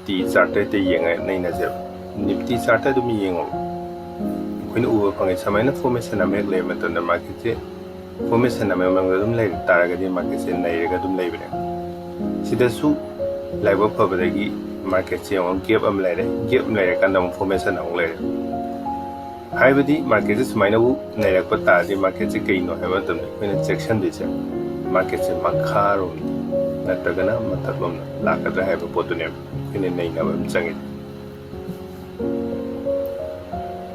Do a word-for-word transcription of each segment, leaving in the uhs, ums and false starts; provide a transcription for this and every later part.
Nifty ꯆꯥꯔꯠꯇ ꯌꯦꯡꯉ ꯅꯩꯅꯁꯦꯕ꯫ Nifty ꯆꯥꯔꯠꯇ ꯑꯗꯨꯝ ꯌꯦꯡꯉꯣꯕ꯫ ꯑꯩꯈꯣꯏꯅ ꯎꯕ ꯐꯪꯉꯦ, ꯁꯨꯃꯥꯏꯅ ꯐꯣꯔꯃꯦꯁꯟ ꯑꯃ ꯍꯦꯛ ꯂꯩꯕ ꯃꯇꯝꯗ ꯃꯥꯔꯀꯦꯠꯁꯦ ꯐꯣꯔꯃꯦꯁꯟ ꯑꯃꯒꯤ ꯃꯅꯨꯡꯗ ꯑꯗꯨꯝ ꯂꯩꯔ ꯇꯥꯔꯒꯗꯤ ꯃꯥꯔꯀꯦꯠꯁꯦ ꯅꯩꯔꯒ ꯑꯗꯨꯝ ꯂꯩꯕꯅꯦ꯫ ꯁꯤꯗꯁꯨ ꯂꯥꯏꯕꯛ ꯐꯕꯗꯒꯤ ꯃꯥꯔꯀꯦꯠꯁꯦ ꯌꯦꯡꯉꯣ, ꯒꯦꯞ ꯑꯃ ꯂꯩꯔꯦ, ꯒꯦꯞ ꯑꯃ ꯂꯩꯔꯀꯥꯟꯗ ꯑꯃꯨꯛ ꯐꯣꯔꯃꯦꯁꯟ ꯑꯃꯨꯛ ꯂꯩꯔꯦ꯫ ꯍꯥꯏꯕꯗꯤ ꯃꯥꯔꯀꯦꯠꯁꯦ ꯁꯨꯃꯥꯏꯅꯕꯨ ꯅꯩꯔꯛꯄ ꯇꯥꯔꯗꯤ ꯃꯥꯔꯀꯦꯠꯁꯦ ꯀꯩꯅꯣ ꯍꯥꯏꯕ ꯃꯇꯝꯗ ꯑꯩꯈꯣꯏꯅ ꯆꯦꯛꯁꯤꯟꯗꯣꯏꯁꯦ ꯃꯥꯔꯀꯦꯠꯁꯦ ꯃꯈꯥꯔꯣꯝ ꯅꯠꯇ꯭ꯔꯒꯅ ꯃꯊꯛꯂꯣꯝꯗ ꯂꯥꯛꯀꯗ꯭ꯔꯥ ꯍꯥꯏꯕ ꯄꯣꯠꯇꯨꯅꯦꯕ ꯑꯩꯈꯣꯏꯅ ꯅꯩꯅꯕ ꯑꯃ ꯆꯪꯉꯤ꯫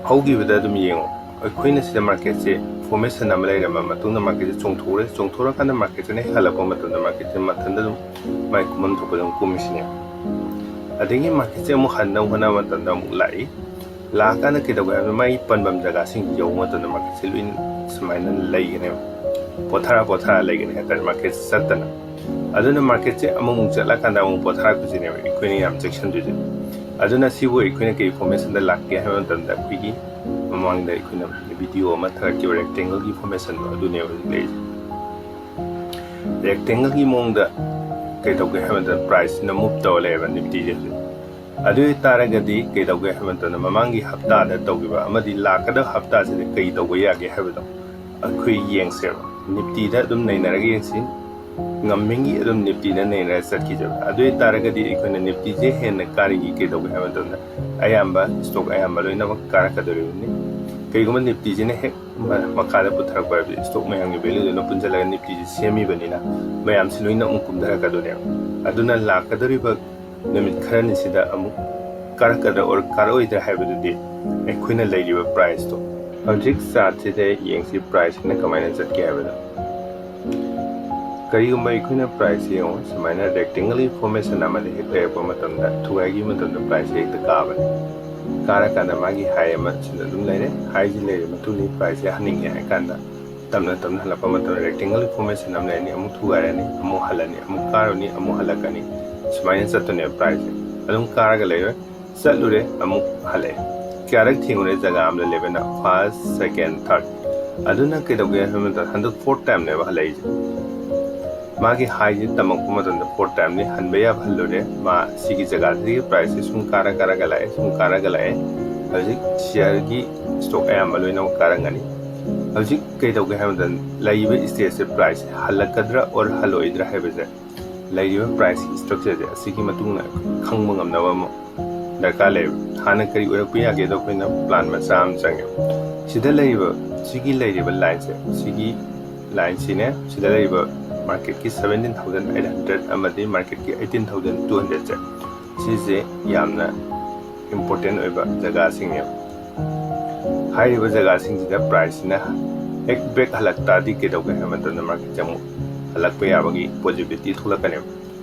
ꯍꯧꯈꯤꯕꯗ ꯑꯗꯨꯝ ꯌꯦꯡꯉꯣ, ꯑꯩꯈꯣꯏꯅ ꯁꯤꯗ ꯃꯥꯔꯀꯦꯠꯁꯦ ꯐꯣꯔꯃꯦꯁꯟ ꯑꯃ ꯂꯩꯔꯝꯕ ꯃꯇꯨꯡꯗ ꯃꯥꯔꯀꯦꯠꯁꯦ ꯆꯣꯡꯊꯣꯛꯎꯔꯦ, ꯆꯣꯡꯊꯣꯔꯀꯥꯟꯗ ꯃꯥꯔꯀꯦꯠꯁꯤꯅ ꯍꯦꯛ ꯍꯜꯂꯛꯄ ꯃꯇꯝꯗ ꯃꯥꯔꯀꯦꯠꯁꯦ ꯃꯊꯟꯇ ꯑꯗꯨꯝ ꯃꯥꯏ ꯀꯨꯝꯐꯝ ꯊꯣꯛꯄ ꯑꯗꯨꯝ ꯀꯨꯝꯃꯤꯁꯤꯅꯦ꯫ ꯑꯗꯒꯤ ꯃꯥꯔꯀꯦꯠꯁꯦ ꯑꯃꯨꯛ ꯍꯟꯅꯕ ꯍꯣꯠꯅꯕ ꯃꯇꯝꯗ ꯑꯃꯨꯛ ꯂꯥꯛꯏ꯫ ꯂꯥꯛꯑꯀꯥꯟꯗ ꯀꯩꯗꯧꯒꯦ ꯍꯥꯏꯕꯗ ꯃꯥꯒꯤ ꯄꯟꯐꯝ ꯖꯒꯥꯁꯤꯡ ꯌꯧꯕ ꯃꯇꯝꯗ ꯃꯥꯔꯀꯦꯠꯁꯦ ꯂꯣꯏꯅ ꯁꯨꯃꯥꯏꯅ ꯂꯩꯒꯅꯦꯕ, ꯄꯣꯊꯥꯔ ꯄꯣꯊꯥꯔ ꯂꯩꯒꯅꯤ ꯍꯥꯏꯇꯥꯔꯦ ꯃꯥꯔꯀꯦꯠꯁꯦ ꯆꯠꯇꯅ꯫ ꯑꯗꯨꯅ ꯃꯥꯔꯀꯦꯠꯁꯦ ꯑꯃꯨꯛꯃꯨꯛ ꯆꯠꯂꯀꯥꯟꯗ ꯑꯃꯨꯛ ꯄꯣꯊꯥꯔꯛꯄꯁꯤꯅꯦꯕ ꯑꯩꯈꯣꯏꯅ ꯌꯥꯝ ꯆꯦꯛꯁꯤꯟꯗꯣꯏꯁꯦ꯫ ꯑꯗꯨꯅ ꯁꯤꯕꯨ ꯑꯩꯈꯣꯏꯅ ꯀꯩ ꯐꯣꯔꯃꯦꯁꯟꯗ ꯂꯥꯛꯀꯦ ꯍꯥꯏꯕ ꯃꯇꯝꯗ ꯑꯩꯈꯣꯏꯒꯤ ꯃꯃꯥꯡꯗ ꯑꯩꯈꯣꯏꯅ ꯚꯤꯗꯤꯑꯣ ꯑꯃ ꯊꯥꯒꯠꯈꯤꯕ ꯔꯦꯛꯇꯦꯡꯒꯜꯒꯤ ꯐꯣꯔꯃꯦꯁꯟꯗꯣ ꯑꯗꯨꯅꯦꯕ ꯍꯧꯖꯤꯛ ꯂꯩꯔꯤꯁꯦ꯫ ꯔꯦꯛꯇꯦꯡꯒꯜꯒꯤ ꯃꯑꯣꯡꯗ ꯀꯩꯗꯧꯒꯦ ꯍꯥꯏꯕ ꯃꯇꯝꯗ ꯄ꯭ꯔꯥꯏꯁꯁꯤꯅ ꯃꯨꯞ ꯇꯧꯔ ꯂꯩꯌꯦꯕ ꯅꯤꯐꯇꯤꯁꯦ ꯍꯧꯖꯤꯛ꯫ ꯑꯗꯨ ꯑꯣꯏꯇꯥꯔꯒꯗꯤ ꯀꯩꯗꯧꯒꯦ ꯍꯥꯏꯕ ꯃꯇꯝꯗ ꯃꯃꯥꯡꯒꯤ ꯍꯞꯇꯥꯗ ꯇꯧꯈꯤꯕ ꯑꯃꯗꯤ ꯂꯥꯛꯀꯗꯕ ꯍꯞꯇꯥꯁꯤꯗ ꯀꯩ ꯇꯧꯕ ꯌꯥꯒꯦ ꯍꯥꯏꯕꯗꯣ ꯑꯩꯈꯣꯏ ꯌꯦꯡꯁꯦꯕ꯫ ꯅꯤꯐꯇꯤꯗ ꯑꯗꯨꯝ ꯅꯩꯅꯔꯒ ꯌꯦꯡꯁꯤ꯫ ꯉꯝꯃꯤꯉꯤ ꯑꯗꯨꯝ ꯅꯤꯐꯇꯤꯗ ꯅꯩꯅꯔꯒ ꯆꯠꯈꯤꯁꯦꯕ꯫ ꯑꯗꯨ ꯑꯣꯏꯇꯥꯔꯒꯗꯤ ꯑꯩꯈꯣꯏꯅ ꯅꯤꯐꯇꯤꯁꯦ ꯍꯦꯟꯅ ꯀꯥꯔꯤꯉꯩ ꯀꯩꯗꯧꯒꯦ ꯍꯥꯏꯕ ꯃꯇꯝꯗ ꯑꯌꯥꯝꯕ ꯁ꯭ꯇꯣꯛ ꯑꯌꯥꯝꯕ ꯂꯣꯏꯅꯃꯛ ꯀꯥꯔꯛꯀꯗꯧꯔꯤꯕꯅꯤ꯫ ꯀꯩꯒꯨꯝꯕ ꯅꯤꯐꯇꯤꯁꯤꯅ ꯍꯦꯛ ꯃ-, ꯃꯈꯥꯗ ꯄꯨꯊꯔꯛꯄ ꯍꯥꯏꯕꯗꯤ ꯁ꯭ꯇꯣꯛ ꯃꯌꯥꯝꯒꯤ ꯚꯦꯂꯨꯗꯨꯅ ꯄꯨꯟꯁꯤꯜꯂꯒ ꯅꯤꯐꯇꯤꯁꯤ ꯁꯦꯝꯃꯤꯕꯅꯤꯅ ꯃꯌꯥꯝꯁꯤ ꯂꯣꯏꯅ ꯑꯃꯨꯛ ꯀꯨꯝꯊꯔꯛꯀꯗꯣꯏꯅꯦꯕ꯫ ꯑꯗꯨꯅ ꯂꯥꯛꯀꯗꯧꯔꯤꯕ ꯅꯨꯃꯤꯠ ꯈꯔꯅꯤꯁꯤꯗ ꯑꯃꯨꯛ ꯀꯥꯔꯛꯀꯗ꯭ꯔꯥ or ꯀꯥꯔꯛꯑꯣꯏꯗ꯭ꯔꯥ ꯍꯥꯏꯕꯗꯨꯗꯤ ꯑꯩꯈꯣꯏꯅ ꯂꯩꯔꯤꯕ ꯄ꯭ꯔꯥꯏꯁꯇꯣ꯫ ꯍꯧꯖꯤꯛ ꯆꯥꯔꯠꯁꯤꯗ ꯌꯦꯡꯁꯤ ꯄ꯭ꯔꯥꯏꯁꯁꯤꯅ ꯀꯃꯥꯏꯅ ꯆꯠꯀꯦ ꯍꯥꯏꯕꯗꯣ꯫ ꯀꯔꯤꯒꯨꯝꯕ ꯑꯩꯈꯣꯏꯅ ꯄ꯭ꯔꯥꯏꯁꯁꯦ ꯌꯦꯡꯉꯣ, ꯁꯨꯃꯥꯏꯅ ꯔꯦꯛꯇꯦꯡꯒꯜꯒꯤ ꯐꯣꯔꯃꯦꯁꯟ ꯑꯃꯗ ꯍꯦꯛ ꯂꯩꯔꯛꯄ ꯃꯇꯝꯗ, ꯊꯨꯒꯥꯏꯈꯤꯕ ꯃꯇꯝꯗ ꯄ꯭ꯔꯥꯏꯁꯁꯦ ꯍꯦꯛꯇ ꯀꯥꯕꯅꯦ꯫ ꯀꯥꯔꯀꯥꯟꯗ ꯃꯥꯒꯤ ꯍꯥꯏ ꯑꯃ ꯁꯤꯗ ꯑꯗꯨꯝ ꯂꯩꯔꯦ꯫ ꯍꯥꯏꯁꯤ ꯂꯩꯔ ꯃꯇꯨꯡꯗ ꯄ꯭ꯔꯥꯏꯁꯁꯦ ꯍꯟꯅꯤꯡꯉꯦ ꯍꯥꯏ ꯀꯥꯟꯗ ꯇꯞꯅ ꯇꯞꯅ ꯍꯜꯂꯛꯄ ꯃꯇꯝꯗ ꯔꯦꯛꯇꯦꯡꯒꯜꯒꯤ ꯐꯣꯔꯃꯦꯁꯟ ꯑꯃ ꯂꯩꯔꯅꯤ, ꯑꯃꯨꯛ ꯊꯨꯒꯥꯏꯔꯅꯤ, ꯑꯃꯨꯛ ꯍꯜꯂꯅꯤ, ꯑꯃꯨꯛ ꯀꯥꯔꯨꯅꯤ, ꯑꯃꯨꯛ ꯍꯜꯂꯛꯀꯅꯤ꯫ ꯁꯨꯃꯥꯏꯅ ꯆꯠꯇꯣꯏꯅꯦꯕ ꯄ꯭ꯔꯥꯏꯁꯁꯦ꯫ ꯑꯗꯨꯝ ꯀꯥꯔꯒ ꯂꯩꯔꯣꯏ꯫ ꯆꯠꯂꯨꯔꯦ, ꯑꯃꯨꯛ ꯍꯜꯂꯛꯑꯦ꯫ ꯀꯌꯥꯔꯛ ꯊꯦꯡꯉꯨꯔꯦ ꯖꯒꯥ ꯑꯃꯗ ꯂꯦꯞꯄꯦꯅ, first, second, third꯫ ꯑꯗꯨꯅ ꯀꯩꯗꯧꯒꯦ ꯍꯥꯏꯕ ꯃꯇꯝꯗ ꯍꯟꯗꯛ fourth time ꯅꯦꯕ ꯍꯜꯂꯛꯏꯁꯦ꯫ ꯃꯥꯒꯤ ꯍꯥꯏꯁꯦ ꯇꯝꯃꯛꯄ ꯃꯇꯝꯗ ꯐꯣꯔ ꯇꯥꯏꯝꯅꯤ ꯍꯟꯕ ꯌꯥꯕ ꯍꯜꯂꯨꯔꯦ꯫ ꯃꯥ ꯁꯤꯒꯤ ꯖꯒꯥꯁꯤꯒꯤ ꯄ꯭ꯔꯥꯏꯁꯁꯦ ꯁꯨꯝ ꯀꯥꯔ ꯀꯥꯔꯒ ꯂꯥꯛꯑꯦ, ꯁꯨꯝ ꯀꯥꯔꯒ ꯂꯥꯛꯑꯦ꯫ ꯍꯧꯖꯤꯛ ꯁꯤꯌꯔꯒꯤ ꯁ꯭ꯇꯣꯛ ꯑꯌꯥꯝꯕ ꯂꯣꯏꯅꯃꯛ ꯀꯥꯔꯝꯒꯅꯤ꯫ ꯍꯧꯖꯤꯛ ꯀꯩꯗꯧꯒꯦ ꯍꯥꯏꯕ ꯃꯇꯝꯗ ꯂꯩꯔꯤꯕ ꯁ꯭ꯇꯦꯖꯁꯦ ꯄ꯭ꯔꯥꯏꯁꯁꯦ ꯍꯜꯂꯛꯀꯗ꯭ꯔꯥ ꯑꯣꯔ ꯍꯜꯂꯣꯏꯗ꯭ꯔꯥ ꯍꯥꯏꯕꯁꯦ ꯂꯩꯔꯤꯕ ꯄ꯭ꯔꯥꯏꯁꯀꯤ ꯁ꯭ꯇ꯭ꯔꯛꯆꯔꯁꯦ ꯑꯁꯤꯒꯤ ꯃꯇꯨꯡ ꯏꯟꯅ ꯈꯪꯕ ꯉꯝꯅꯕ ꯑꯃ ꯗꯔꯀꯥꯔ ꯂꯩꯌꯦꯕ꯫ ꯍꯥꯟꯅ ꯀꯔꯤ ꯑꯣꯏꯔꯛꯄ ꯌꯥꯒꯦꯗꯣ ꯑꯩꯈꯣꯏꯅ ꯄ꯭ꯂꯥꯟ ꯃꯆꯥ ꯑꯃ ꯆꯪꯉꯦꯕ꯫ ꯁꯤꯗ ꯂꯩꯔꯤꯕ, ꯁꯤꯒꯤ ꯂꯩꯔꯤꯕ ꯂꯥꯏꯟꯁꯦ, ꯁꯤꯒꯤ ꯂꯥꯏꯟꯁꯤꯅꯦ, ꯁꯤꯗ ꯂꯩꯔꯤꯕ ꯃꯥꯔꯀꯦꯠꯀꯤ seventeen thousand eight hundred ꯑꯃꯗꯤ ꯃꯥꯔꯀꯦꯠꯀꯤ eighteen thousand two hundredꯁꯦ, ꯁꯤꯁꯦ ꯌꯥꯝꯅ ꯏꯝꯄꯣꯔꯇꯦꯟ ꯑꯣꯏꯕ ꯖꯒꯥꯁꯤꯡꯅꯦꯕ꯫ ꯍꯥꯏꯔꯤꯕ ꯖꯒꯥꯁꯤꯡꯁꯤꯗ ꯄ꯭ꯔꯥꯏꯁꯁꯤꯅ ꯍꯦꯛ ꯕ꯭ꯔꯦꯛ ꯍꯜꯂꯛ ꯇꯥꯔꯗꯤ ꯀꯩꯗꯧꯒꯦ ꯍꯥꯏꯕ ꯃꯇꯝꯗ ꯃꯥꯔꯀꯦꯠꯁꯦ ꯑꯃꯨꯛ ꯍꯜꯂꯛꯄ ꯌꯥꯕꯒꯤ ꯄꯣꯖꯤꯕꯤꯂꯤꯇꯤ ꯊꯣꯛꯂꯛꯀꯅꯦꯕ꯫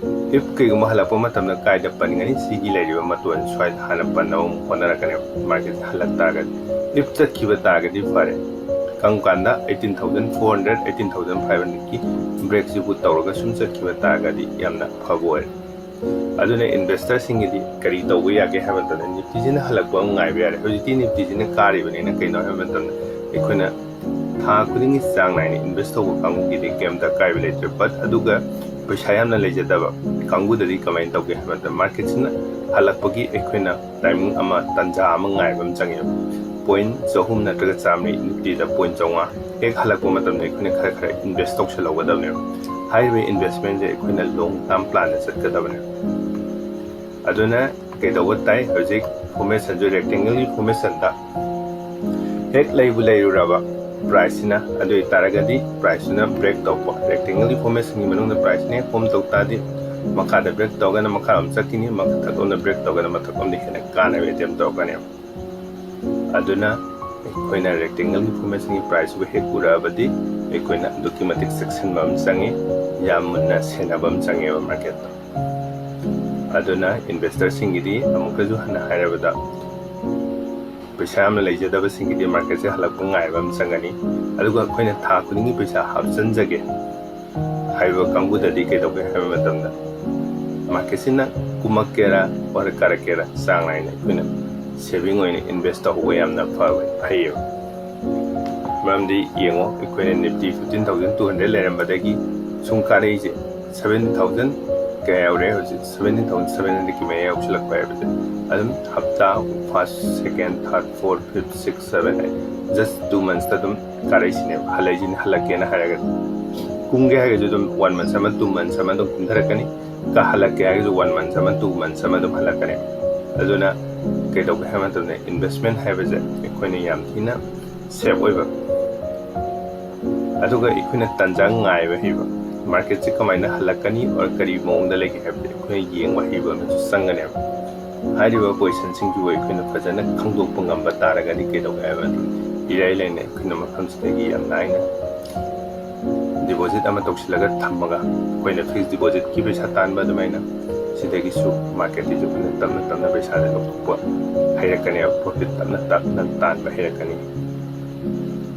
ꯏꯐ ꯀꯩꯒꯨꯝꯕ ꯍꯜꯂꯛꯄ ꯃꯇꯝꯗ ꯀꯥꯏꯗ ꯄꯟꯒꯅꯤ? ꯁꯤꯒꯤ ꯂꯩꯔꯤꯕ ꯃꯇꯣꯟ ꯁ꯭ꯋꯥꯏꯗ ꯍꯥꯟꯅ ꯄꯟꯅꯕ ꯑꯃꯨꯛ ꯍꯣꯠꯅꯔꯛꯀꯅꯦꯕ꯫ ꯃꯥꯔꯀꯦꯠꯁꯦ ꯍꯜꯂꯛ ꯇꯥꯔꯒꯗꯤ, ꯏꯐ ꯆꯠꯈꯤꯕ ꯇꯥꯔꯒꯗꯤ ꯐꯔꯦ꯫ ꯀꯔꯝ ꯀꯥꯟꯗ eighteen thousand four hundred, eighteen thousand five hundredꯀꯤ ꯕ꯭ꯔꯦꯛꯁꯤꯕꯨ ꯇꯧꯔꯒ ꯁꯨꯝ ꯆꯠꯈꯤꯕ ꯇꯥꯔꯒꯗꯤ ꯌꯥꯝꯅ ꯐꯕ ꯑꯣꯏꯔꯦ꯫ ꯑꯗꯨꯅ ꯏꯟꯚꯦꯁꯇꯔꯁꯤꯡꯒꯤꯗꯤ ꯀꯔꯤ ꯇꯧꯕ ꯌꯥꯒꯦ ꯍꯥꯏꯕ ꯃꯇꯝꯗ, ꯅꯤꯐꯇꯤꯁꯤꯅ ꯍꯜꯂꯛꯄ ꯑꯃ ꯉꯥꯏꯕ ꯌꯥꯔꯦ꯫ ꯍꯧꯖꯤꯛꯇꯤ ꯅꯤꯐꯇꯤꯁꯤꯅ ꯀꯥꯔꯤꯕꯅꯤꯅ ꯀꯩꯅꯣ ꯍꯥꯏꯕ ꯃꯇꯝꯗ, ꯑꯩꯈꯣꯏꯅ ꯊꯥ ꯈꯨꯗꯤꯡꯒꯤ ꯆꯥꯡ ꯅꯥꯏꯅ ꯏꯟꯚꯦꯁ ꯇꯧꯕ ꯀꯥꯡꯕꯨꯒꯤꯗꯤ ꯀꯩꯝꯇ ꯑꯀꯥꯏꯕ ꯂꯩꯇ꯭ꯔꯦ꯫ ꯕꯠ ꯑꯗꯨꯒ ꯄꯩꯁꯥ ꯌꯥꯝꯅ ꯂꯩꯖꯗꯕ ꯀꯥꯡꯕꯨꯗꯗꯤ ꯀꯃꯥꯏꯅ ꯇꯧꯒꯦ ꯍꯥꯏꯕ ꯃꯇꯝꯗ, ꯃꯥꯔꯀꯦꯠꯁꯤꯅ ꯍꯜꯂꯛꯄꯒꯤ ꯑꯩꯈꯣꯏꯅ ꯇꯥꯏꯃꯤꯡ ꯑꯃ, ꯇꯥꯟꯖꯥ ꯑꯃ ꯉꯥꯏꯕ ꯑꯃ ꯆꯪꯉꯦꯕ꯫ ꯄꯣꯏꯟ ꯆꯍꯨꯝ ꯅꯠꯇ꯭ꯔꯒ ꯆꯥꯝꯃꯔꯤ, ꯅꯤꯐꯇꯤꯗ ꯄꯣꯏꯟ ꯆꯥꯝꯃꯉꯥ ꯍꯦꯛ ꯍꯜꯂꯛꯄ ꯃꯇꯝꯗ ꯑꯩꯈꯣꯏꯅ ꯈꯔ ꯈꯔ ꯏꯟꯚꯦꯁ ꯇꯧꯁꯜꯍꯧꯒꯗꯕꯅꯦꯕ꯫ ꯍꯥꯏꯔꯤꯕ ꯏꯟꯚꯦꯁꯃꯦꯟꯁꯦ ꯑꯩꯈꯣꯏꯅ ꯂꯣꯡ ꯇꯥꯔꯝ ꯄ꯭ꯂꯥꯟꯗ ꯆꯠꯀꯗꯕꯅꯦꯕ꯫ ꯑꯗꯨꯅ ꯀꯩꯗꯧꯕ ꯇꯥꯏ? ꯍꯧꯖꯤꯛ ꯐꯣꯔꯃꯦꯁꯟꯁꯨ ꯔꯦꯛꯇꯦꯡꯒꯜꯒꯤ ꯐꯣꯔꯃꯦꯁꯟꯗ ꯍꯦꯛ ꯂꯩꯕꯨ ꯂꯩꯔꯨꯔꯕ ꯄ꯭ꯔꯥꯏꯁꯁꯤꯅ, ꯑꯗꯨ ꯑꯣꯏꯇꯥꯔꯒꯗꯤ ꯄ꯭ꯔꯥꯏꯁꯁꯤꯅ ꯕ꯭ꯔꯦꯛ ꯇꯧꯕ, ꯔꯦꯛꯇꯦꯡꯒꯜꯒꯤ ꯐꯣꯔꯃꯦꯁꯟꯒꯤ ꯃꯅꯨꯡꯗ ꯄ꯭ꯔꯥꯏꯁꯁꯤꯅ ꯍꯦꯛ ꯐꯣꯝ ꯇꯧ ꯇꯥꯔꯗꯤ, ꯃꯈꯥꯗ ꯕ꯭ꯔꯦꯛ ꯇꯧꯔꯒꯅ ꯃꯈꯥꯔꯣꯝ ꯆꯠꯈꯤꯅꯤ, ꯃꯊꯛꯂꯣꯝꯗ ꯕ꯭ꯔꯦꯛ ꯇꯧꯔꯒꯅ ꯃꯊꯛꯂꯣꯝꯗ ꯍꯦꯟꯅ ꯀꯥꯟꯅꯕ ꯑꯦꯇꯦꯝ ꯇꯧꯔꯛꯀꯅꯦꯕ꯫ ꯑꯗꯨꯅ ꯑꯩꯈꯣꯏꯅ ꯔꯦꯛꯇꯦꯡꯒꯜꯒꯤ ꯐꯣꯔꯃꯦꯁꯟꯒꯤ ꯄ꯭ꯔꯥꯏꯁꯁꯤꯕꯨ ꯍꯦꯛ ꯎꯔꯛꯑꯕꯗꯤ, ꯑꯩꯈꯣꯏꯅ ꯑꯗꯨꯛꯀꯤ ꯃꯇꯤꯛ ꯆꯦꯛꯁꯤꯟꯕ ꯑꯃ ꯆꯪꯉꯤ, ꯌꯥꯝ ꯃꯨꯟꯅ ꯁꯦꯟꯅꯕ ꯑꯃ ꯆꯪꯉꯦꯕ ꯃꯥꯔꯀꯦꯠꯇ꯫ ꯑꯗꯨꯅ ꯏꯟꯚꯦꯁꯇꯔꯁꯤꯡꯒꯤꯗꯤ ꯑꯃꯨꯛꯀꯁꯨ ꯍꯟꯅ ꯍꯥꯏꯔꯕꯗ, ꯄꯩꯁꯥ ꯌꯥꯝꯅ ꯂꯩꯖꯗꯕꯁꯤꯡꯒꯤꯗꯤ ꯃꯥꯔꯀꯦꯠꯁꯦ ꯍꯜꯂꯛꯄ ꯉꯥꯏꯕ ꯑꯃ ꯆꯪꯒꯅꯤ꯫ ꯑꯗꯨꯒ ꯑꯩꯈꯣꯏꯅ ꯊꯥ ꯈꯨꯗꯤꯡꯒꯤ ꯄꯩꯁꯥ ꯍꯥꯞꯆꯤꯟꯖꯒꯦ ꯍꯥꯏꯕ ꯀꯥꯡꯕꯨꯗꯗꯤ ꯀꯩꯗꯧꯒꯦ ꯍꯥꯏꯕ ꯃꯇꯝꯗ, ꯃꯥꯔꯀꯦꯠꯁꯤꯅ ꯀꯨꯝꯃꯛꯀꯦꯔꯥ ꯑꯣꯔ ꯀꯥꯔꯛꯀꯦꯔꯥ, ꯆꯥꯡ ꯅꯥꯏꯅ ꯑꯩꯈꯣꯏꯅ ꯁꯦꯚꯤꯡ ꯑꯣꯏꯅ ꯏꯟꯚꯦꯁ ꯇꯧꯍꯧꯕ ꯌꯥꯝꯅ ꯐꯕ, ꯐꯩꯌꯦꯕ꯫ ꯃꯔꯝꯗꯤ ꯌꯦꯡꯉꯣ, ꯑꯩꯈꯣꯏꯅ Nifty fifteen thousand two hundred ꯂꯩꯔꯝꯕꯗꯒꯤ ꯁꯨꯝ ꯀꯥꯔꯛꯏꯁꯦ seven thousand ꯀꯌꯥ ꯌꯧꯔꯦ ꯍꯧꯖꯤꯛ? Seventeen thousand seven hundredꯀꯤ ꯃꯌꯥ ꯌꯧꯁꯤꯜꯂꯛꯄ ꯍꯥꯏꯕꯁꯦ ꯑꯗꯨꯝ ꯍꯞꯇꯥ first, second, third, fourth, fifth, sixth, seven ꯍꯥꯏ, just two monthsꯇ ꯑꯗꯨꯝ ꯀꯥꯔꯛꯏꯁꯤꯅꯦꯕ꯫ ꯍꯜꯂꯛꯏꯁꯤꯅ, ꯍꯜꯂꯛꯀꯦꯅ ꯍꯥꯏꯔꯒꯗꯤ ꯀꯨꯝꯒꯦ ꯍꯥꯏꯔꯒꯁꯨ ꯑꯗꯨꯝ one month ꯑꯃ, two months ꯑꯃ ꯑꯗꯨꯝ ꯀꯨꯝꯊꯔꯛꯀꯅꯤ꯫ ꯀꯥ ꯍꯜꯂꯛꯀꯦ ꯍꯥꯏꯔꯒꯁꯨ one month ꯑꯃ, two months ꯑꯃ ꯑꯗꯨꯝ ꯍꯜꯂꯛꯀꯅꯤ꯫ ꯑꯗꯨꯅ ꯀꯩꯗꯧꯒꯦ ꯍꯥꯏꯕ ꯃꯇꯝꯗ investment ꯍꯥꯏꯕꯁꯦ ꯑꯩꯈꯣꯏꯅ ꯌꯥꯝ ꯊꯤꯅ safe ꯑꯣꯏꯕ, ꯑꯗꯨꯒ ꯑꯩꯈꯣꯏꯅ ꯇꯟꯖꯥ ꯉꯥꯏꯕ ꯍꯩꯕ, marketꯁꯦ ꯀꯃꯥꯏꯅ ꯍꯜꯂꯛꯀꯅꯤ or ꯀꯔꯤ ꯃꯑꯣꯡꯗ ꯂꯩꯒꯦ ꯍꯥꯏꯕꯁꯦ ꯑꯩꯈꯣꯏꯅ ꯌꯦꯡꯕ ꯍꯩꯕ ꯑꯃꯁꯨ ꯆꯪꯒꯅꯦꯕ꯫ ꯍꯥꯏꯔꯤꯕ positionꯁꯤꯡꯁꯤꯕꯨ ꯑꯩꯈꯣꯏꯅ ꯐꯖꯅ ꯈꯪꯗꯣꯛꯄ ꯉꯝꯕ ꯇꯥꯔꯒꯗꯤ ꯀꯩꯗꯧꯒꯦ ꯍꯥꯏꯕ ꯃꯇꯝꯗ ꯏꯔꯥꯏ ꯂꯥꯏꯅ ꯑꯩꯈꯣꯏꯅ ꯃꯐꯝꯁꯤꯗꯒꯤ ꯌꯥꯝ ꯂꯥꯏꯅ deposit ꯑꯃ ꯇꯧꯁꯤꯜꯂꯒ ꯊꯝꯃꯒ ꯑꯩꯈꯣꯏꯅ fixed depositꯀꯤ ꯄꯩꯁꯥ ꯇꯥꯟꯕ ꯑꯗꯨꯃꯥꯏꯅ ꯁꯤꯗꯒꯤꯁꯨ marketꯇꯒꯤꯁꯨ ꯑꯩꯈꯣꯏꯅ ꯇꯞꯅ ꯇꯞꯅ ꯄꯩꯁꯥꯁꯦ ꯂꯧꯊꯣꯛꯄ ꯍꯩꯔꯛꯀꯅꯦꯕ, profit ꯇꯞꯅ ꯇꯞꯅ ꯇꯥꯟꯕ ꯍꯩꯔꯛꯀꯅꯤ꯫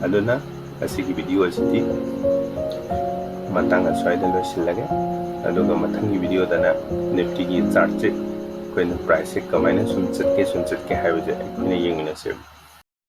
ꯑꯗꯨꯅ ꯉꯁꯤꯒꯤ video ꯑꯁꯤꯗꯤ ꯃꯇꯥꯡ ꯑꯁ꯭ꯋꯥꯏꯗ ꯂꯣꯏꯁꯤꯜꯂꯒꯦ꯫ ꯑꯗꯨꯒ ꯃꯊꯪꯒꯤ videoꯗꯅ Niftyꯒꯤ chartꯁꯦ ꯑꯩꯈꯣꯏꯅ priceꯁꯦ ꯀꯃꯥꯏꯅ ꯁꯨꯝ ꯆꯠꯀꯦ, ꯁꯨꯝ ꯆꯠꯀꯦ ꯍꯥꯏꯕꯁꯦ ꯑꯩꯈꯣꯏꯅ ꯌꯦꯡꯃꯤꯟꯅꯁꯦꯕ꯫